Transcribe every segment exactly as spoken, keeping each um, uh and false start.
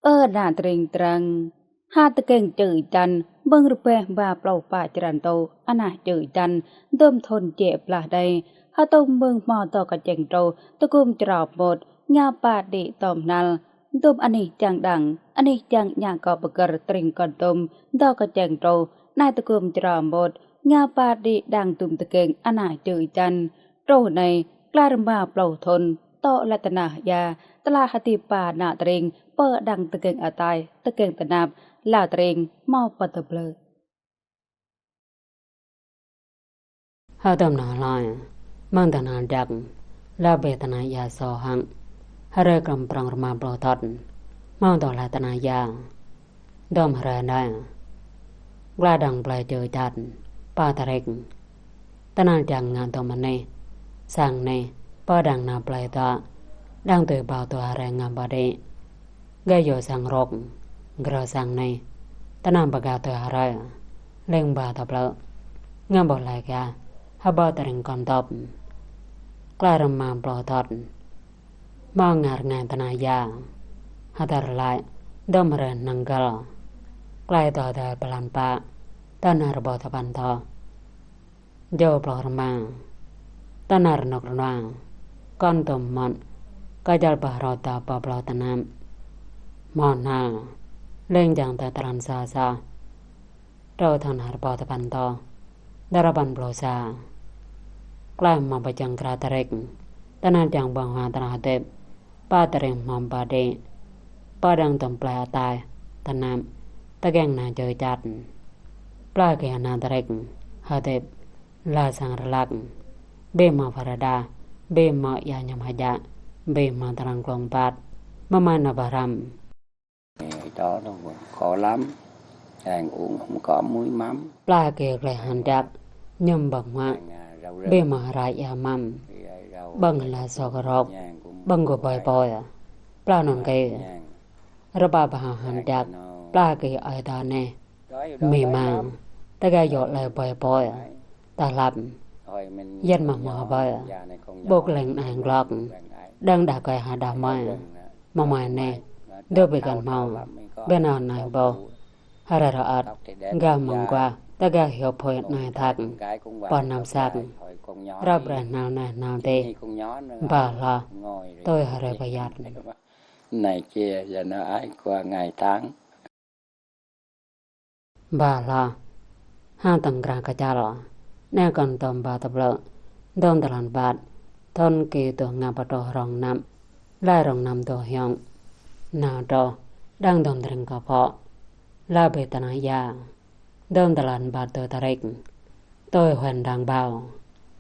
Ơ ană tring Trang, ha tơkeng čư̆ čan, mơ̆ng rơbeh ba pluh pă črăn rơtuh, ană čư̆ čan, dôm thun jĕ blah đơi, ha tôm mơ̆ng hmâo dŏ kơčeng truh, tơgŭm črâo mŭt, ngă ba đĭ tơm hnal, dôm anih čang đang, anih čang ñă kơ pơgơ̆r tring kơn dôm, dŏ kơčeng truh, anai tơgŭm črâo mŭt, ngă ba đĭ đang dŭm tơkeng ană čư̆ čan. Truh anai, klă rơma pluh thun, tŏ lĕ tơnah ia, tơlah hơdip ba ană tring, pơ đang tơkeng ataih, tơkeng tơnap, la tring, hmâo pơtơblơi. Hơdôm nao hloi, mơ̆ng tơhnal jăk, la bĕ tơnah ia sô hăng, hrơi krăm prŏng rơma pluh thun, hmâo dŏ lĕ tơnah ia. Dôm hrơi anai, glai đang plơi čư̆ čan, pă tarik. Tơhnal jăk ngă dôm anih, sang anih, pơ đang nao plơi dŏ, đang tui ƀâo tui hrơi ngă ba đĭ. Gơ̆ yua sang rŏk, grơ sang anih, tơnah pơgao tui hrơi, leng ba tơblơi. Ngă ƀu lăi gah, hơbâo tơring kơn tŏp. Klă rơma pluh thun, hmâo ngă rơngai tơnah ia. Hơdơr lăi, dôm hrơi năng gơl. Klă tŏ tơl blan pă, tơnah rơbâo tơpăn thun. Jâo pluh rơma, tơnah rơnŭk rơnua, kơn tŏm mơ̆n, kơjăl pơhrŏ tŏ pơ pluh tơnap. Hmâo hnal, leng jang tơ tơlan sa sa. Truh thun ha rơbâo tơpăn thun, dua rơpăn pluh sa. Klă hmâo pơčang gră tarik, tơhnal jang ƀơ̆ng huă tơnah hơdip, pă tarik hmâo ba đĭ, pơ đang tŏm plơi ataih, tơnap, tơkeng ană čư̆ čan. Plah gih ană tarik, hơdip, la sang rơlak, bĕ hmâo phrâo đa, bĕ hmâo ia ñăm hơjă, bĕ hmâo tơrăng klông păt, mơmai nao pơhrăm. Đó nó khổ lắm. Hàng uống không có muối mắm. Plah gih gleh hăng jăk, ñăm ƀơ̆ng huă, bĕ hmâo rai ia măm, ƀơ̆ng la sô kơ rŏk, ƀơ̆ng gô ƀơi ƀơi. Plah anŭn gih, rơpa pơhao hăng jăk, plah gih ơi adơi anai. Mĭ ma, tơgă yua lĕ ƀơi ƀơi, ta hlăp, yan mă hmâo ƀơi, ƀôk leng anai glŏk, đang đah kơi ha đah mơi, mơmai anai, dŏ ƀơi găn hmâo, ƀơi nao anai ƀôh, hrơi rơơ̆t, gah mơ̆ng guah, tơgă hyu phôi anai thak, pơ năm sak, ră brơi hnal anai hnal adih, ba hloh, tui hrơi pơyăt. Này kia, giờ nó ái qua ngày tháng. Ba hloh, hăng tơ̆ng grah kơčăl, anai kơn tŏm ba tơblơi, dôm tơlan ƀat, thun gih dŏ ngă pơtruh rŏng năm, lăi rŏng năm dŏ hiong, nao truh, đang dôm tơring kơ pŏk, la bĕ tơnah ia, dôm tơlan ƀat dua tarik, tui huan đang ƀâo,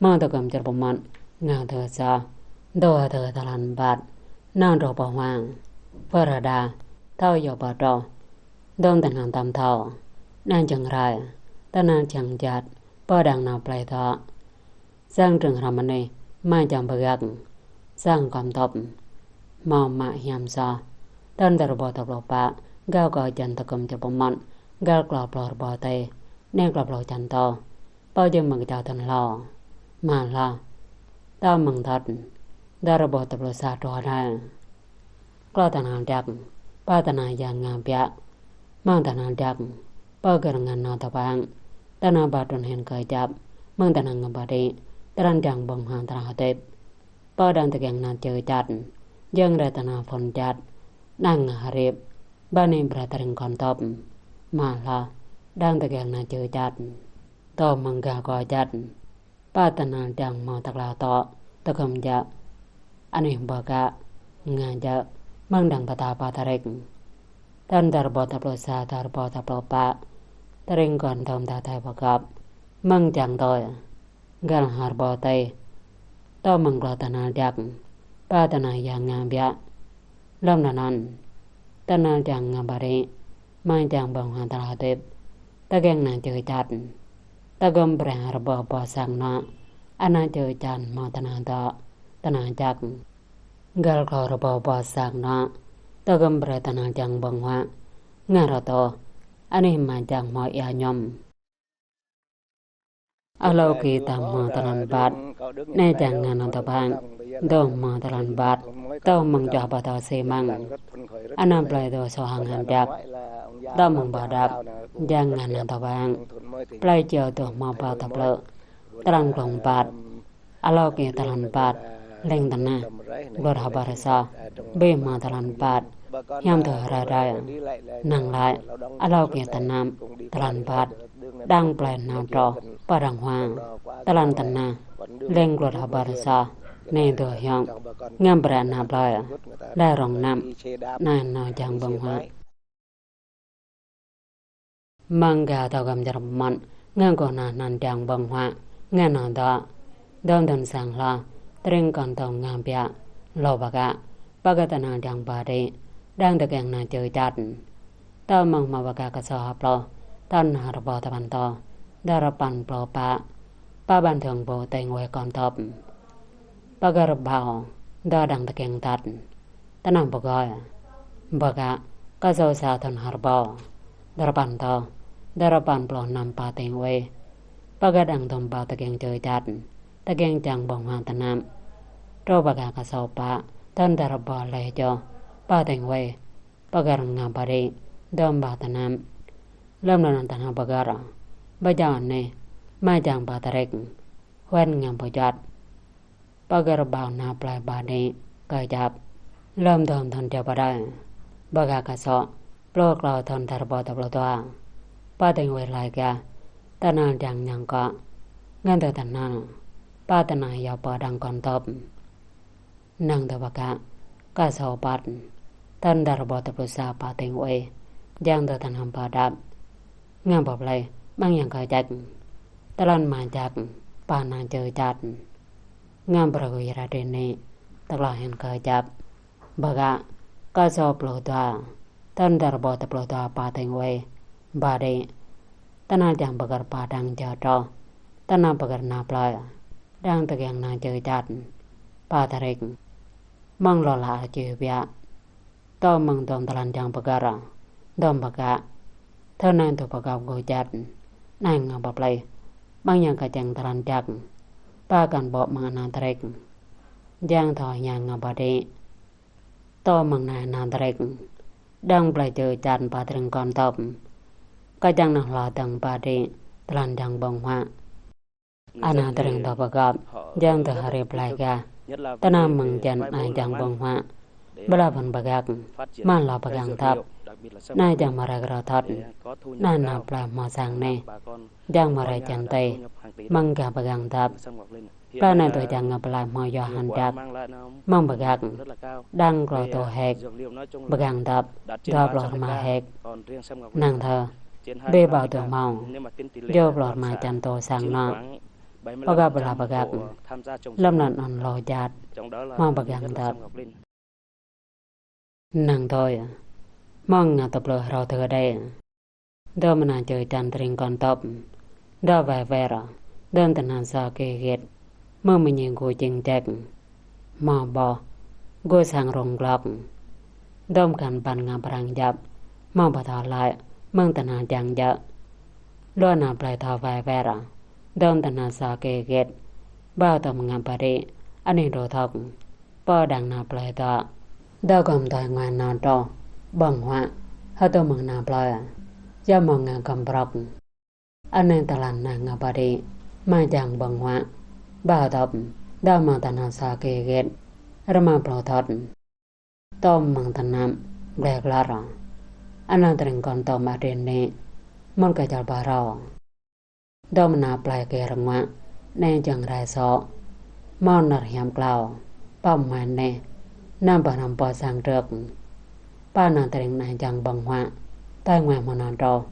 hmâo tơgŭm čơr pơmŏt, ngă dua sa, dua dua tơlan ƀat, nao truh pơ huă, phrâo đa, thâo yua pơtruh, dôm tơhnal tơm thâo, anai jing rai, tơhnal jing jat, pơ đang nao plơi dŏ. Sang tring hrăm anih, mă jang pơgak, sang kơm tŏp, hmâo mă hiam soh, tơl rơbâo tơpluh pă, gao kơ čan tơgŭm čơr pơmŏt, găl klâo pluh rơbâo tih, anai klâo pluh čan tuh, pơ jing mơ̆ng kơčao thun hlâo, mă hloh, tŏ mơ̆ng thun, dua rơbâo tơpluh sa truh anai. Klâo tơhnal jăk, pă tơnah ia ngă biă, mơ̆ng tơhnal jăk, pơgơ̆r ngă nao tơpă, tơnah ba trŭn hin kơ jăp, mơ̆ng tơnah ngă ba đĭ, tơnah jang ƀơ̆ng huă tơnah hơdip, pơ đang tơkeng ană čư̆ čan, jing rai tơnah phŭn čat, ană ngă hrip, ba anai brơi tơring kơn tŏp, mă hloh, đang tơkeng ană čư̆ čan, tŏ mơ̆ng gah kơ čat. Pă tơhnal jang hmâo tơklao tŏ, tơgŭm jă, anih ƀơ̆ kă, ngă jă, mơ̆ng đang pơtao pă tarik. Tơl dua rơbâo tơpluh sa, dua rơbâo tơpluh pă, tơring kơn dôm tơtai pơgop, mơ̆ng jang tui, găl ha rơbâo tih, tŏ mơ̆ng klâo tơhnal jăk, pă tơnah ia ngă biă, lơ̆m anŭn, tơhnal jang ngă ba đĭ, mă jang ƀơ̆ng huă tơnah hơdip, tơkeng ană čư̆ čan, tơgŭm brơi ha rơbâo boh sang anŏ, ană čư̆ čan hmâo tơnah dŏ, tơnah jăk. Găl klâo rơbâo boh sang anŏ, tơgŭm brơi tơhnal jang ƀơ̆ng huă, ngă rơtuh, anih mă jang hmâo ia ñum. Alâo kơ ta hmâo tơlơi rơbat, anai čang ngăn nao tơpă, dŏ hmâo tơlơi rơbat, tŏ mơ̆ng čuah pơtô xi măng. Anăn plơi dŏ sô hăng hăng djăp, tŏ mơ̆ng pơđăp, čang ngăn nao tơpă. Plơi čio dŏ hmâo pơtơplơ̆, tơlơi glông rơbat. Alâo kơ tơlơi rơbat, leng tơnah, gluat hơbăr soh, ƀu hmâo tơlơi rơbat, hiam tơ rai rai. Năng lăi, alâo kơ tơnap, tơlơi rơbat, đang plơi nao trŏ, pơdrăng huă, tơlơi tơnah, leng gluat hơbăr soh, anai dŏ hiong, ngăm brơi ană plơi, lĕ rŏng năm, anai nao čang ƀơ̆ng huă. Mơ̆ng gah tơgŭm čar mơmŏt, ngă gơ̆ nao anăn čang ƀơ̆ng huă, ngă nao dŏ. Dŏm dŏn sang hloh, tring kŏn tŏng ngă biă, lu pơkă, pơkă tơnal čang pơđĭ, đang tơkeng nao čư̆ čăt. Tŏ mơ̆ng hmâo pơkă kơsâo hơpluh, tơl nao rơbâo tơpăn tŏ, dơ̆ rơpăn pluh pă, pă ƀan thơ̆ng pô tơ̆ng wai kŏn tŏp. Pơgăr ƀâo, dŏ đang tơkeng tăt. Tơnah pơgơi. Pơkă, kơsâo sa thŭn hơrơbâo. Dơ̆ rơpăn tŏ, dơ̆ rơpăn pluh năm pă tơ̆ng wai. Pơgăr đang dŏm ƀâo tơkeng čư̆ čăt. Tơkeng čang ƀơ̆ng huă tơnap. Truh pơkă kơsâo pă, thŭn dơ̆ rơbâo laih čô, pă tơ̆ng wai. Pơgăr ngă pơđĭ, dŏm ƀâo tơnap. Lơ̆m anŭn tơnah pơgăr. Pơjao anai, mă čang pă tơrik. Huan ngă pơčuăt. Pơgăr ƀâo nao plơi pơđĭ, kơčăp. Lơ̆m dŏm thŭn čô pơđai. Pơkă kơsâo, pluh klâo thŭn dơ̆ rơbâo tơpluh dua. Pă tơ̆ng wai laih gah, tơnal čang ñang kŏ. Ngăn tơ tơnal, pă tơnah yua pơđăng kŏn tŏp. Năng tơ pơkă, kơsâo păt. Thŭn dơ̆ rơbâo tơpluh sa pă tơ̆ng wai, čang tơ tơnah pơđăp. Ngă pơplih, mơ̆ng yang kơčăp. Tơlơi mă čăk, pă nao čư̆ čăt. Ngă brơi gơ̆ yơh ră anai, tơklâo hiư̆m kơčăp. Pơkă, kơsâo pluh dua, thŭn dơ̆ rơbâo tơpluh dua pă tơ̆ng wai, pơđĭ. Tơnal čang pơgăr pơđăng jao truh, tơnah pơgăr nao plơi, đang tơkeng nao čư̆ čăt, pă tơrik. Mơ̆ng lu lă čư̆ biă, tŏ mơ̆ng dŏm tơlơi čang pơgăr, dŏm pơkă. Thŭn anai tŭ pơkă gơ̆ čăt, anai ngă pơplih, mơ̆ng yang kơčĕng tơlơi čăk, pă kăn ƀô̆ mơ̆ng ană tơrik. Čang thâo hiam ngă pơđĭ. Tŏ mơ̆ng anai ană tơrik. Đang plơi čư̆ čăt pă tơring kŏn tŏp. Kơčăng nao hloh dơ̆ng pơđĭ, tơlơi čang ƀơ̆ng huă. Ană tơring tŏ pơgăp, čang tơ hơrip laih gah. Tơnah mơ̆ng čăn anai čang ƀơ̆ng huă. Ƀlŏr phŭn pơgăp, mă hloh pơgang tŏp. Anai čang mơrai krô thŏt. Anai ană plơi hmâo sang anai. Čang mơrai čăn tơi, mơ̆ng gah pơgang tŏp. Plơi anai tui čang ngă plơi hmâo yua hăn djăp. Mơ̆ng pơgăp, đang klâo tŏ hek. Pơgang tŏp, dua pluh rơma hek. Năng thơ, ƀu ƀâo tŏ hmâo. Dua pluh rơma čăn tŏ sang anŏ. Pơgăp ƀlŏr pơgăp, lơ̆m anŭn lu čăt. Hmâo pơgang tŏp. Năng thơ, mơ̆ng ngă tơplơi hrŏ thơ đe. Dŏm ană čư̆ čăt tơring kŏn tŏp. Dŏ wai wer, dŏm tơnah sa kơ gĕt. Mơ̆ng mơñi gơ̆ čing ček. Hmâo ƀôh, gơ̆ sang rông glŏk. Dŏm khăn ƀăn ngă prang jăp. Hmâo pơthâo lăi, mơ̆ng tơnah čang jăk. Lu ană plơi thâo wai wer, dŏm tơnah sa kơ gĕt. Ƀâo tŏm ngă pơđĭ, anih rô thŏk. Pơđăng ană plơi dŏ. Dŏ gŏm tui ngă nao truh, ƀơ̆ng huă, hơtŭ mơ̆ng ană plơi. Yua hmâo ngă gŏm brŏk. Anai tơlơi anai ngă pơđĭ, mă čang ƀơ̆ng huă. Ƀâo tŏp, dŏ hmâo tơnah sa kơ gĕt. Rơma pluh thŏt. Tŏm mơ̆ng tơnap, gleh glăr. Ană tơring kŏn tŏm adrin anai, mŭt kơ čăl pơhrâo. Dŏm ană plơi kơ rơnguă, anai čang rai sô. Hmâo năr hiam klâo, pă mơai anai, ană pơhrăm pơ sang trơk. Pă ană tơring anai čang ƀơ̆ng huă, tui ngă hmâo nao truh,